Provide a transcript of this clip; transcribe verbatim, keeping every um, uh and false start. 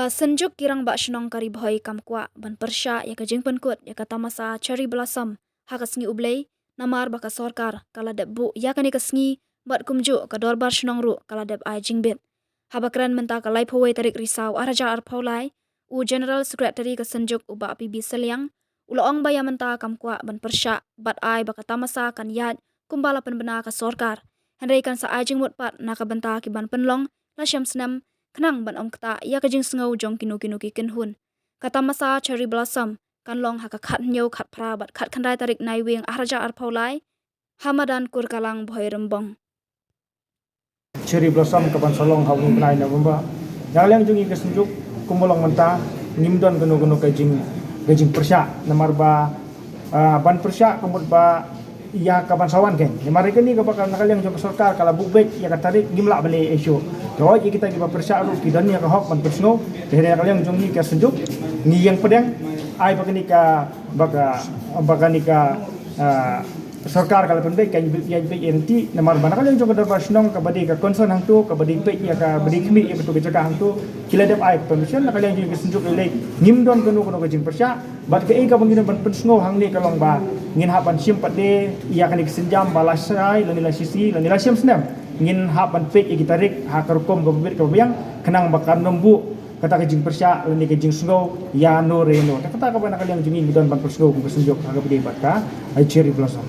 Ka Synjuk ki Rangbah Shnong ka Ri Bhoi kam kwah ban pyrshah ïa ka jingpynkut ïa ka tamasa Cherry Blossom ha ka sngi U Blei, namar ba ka sorkar ka la dep buh ïa kane ka sngi bad kumjuh ka Dorbar Shnong ruh ka la dep ai jingbit. Haba kren mynta ka laiphew wei tarik Risaw arhajar arphew lai, u General Secretary ka Synjuk u Bah P B Sylliang u la ong ba ïa mynta kam kwah ban pyrshah bad ai ba ka tamasa kan ïaid kumba la pynbna ka sorkar. Hynrei kan sa ai jingmut pat na ka bynta ki ban pynlong la shem snem, khnang ban ym ktah ïa ka jingsngew jong kino kino ki kynhun. Ka tamasa Cherry Blossom kan long ha ka khathynñiew, khatphra bad khatkhyndai tarik Naiwieng arhajar arphew lai ha madan Kurkalang, Bhoirymbong. Cherry Blossom ka ban sa long ha u bnai November. Na ka liang jong ngi ka Synjuk, kumba long mynta, ngim don kano kano ka jing, ka jingpyrshah namar ba, ah, ban pyrshah ka mut ba ïa ka ban sa wan kein. Namar ïa kane kaba ka na ka liang jong ka sorkar ka la buh beit ïa ka tarik, ngim lah ban leh issue. Te hooid ïa kita kiba pyrshah ruh ki don ïa ka hok ban pynsngew. Te na ka liang jong ngi ka Synjuk, ngi ïeng pdeng, ai ba kane ka, ba ka, ba kane ka, ah, sorkar ka la pynbeit, kan ïa beit, ïa beit ïa lynti, namar ba na ka liang jong ka Dorbar Shnong kaba dei ka concern hangto, kaba dei peit ïa ka, ba dei khmih ïa kato ka jaka hangto, ki la dep ai permission. Na ka liang jong ka Synjuk lei lei ngim don kano kano ka jingpyrshah. Bad kaei kaba ngi don ban pynsngew hangne ka long ba ngin hap ban shim pat de ïa kane ka sienjam ba lashai lane lashisngi lane lashem snem ngin hap ban peit ïa ki tarik ha ka rukom kaba bit kaba biang, khnang ba kan ym buh kata ka jingpyrshah lane ka jingsngew ïa no re no. Te kata kaba na ka liang jong ngi ngi don ban pynsngew kum ka Synjuk ha kaba dei bad ka, ah, Cherry Blossom.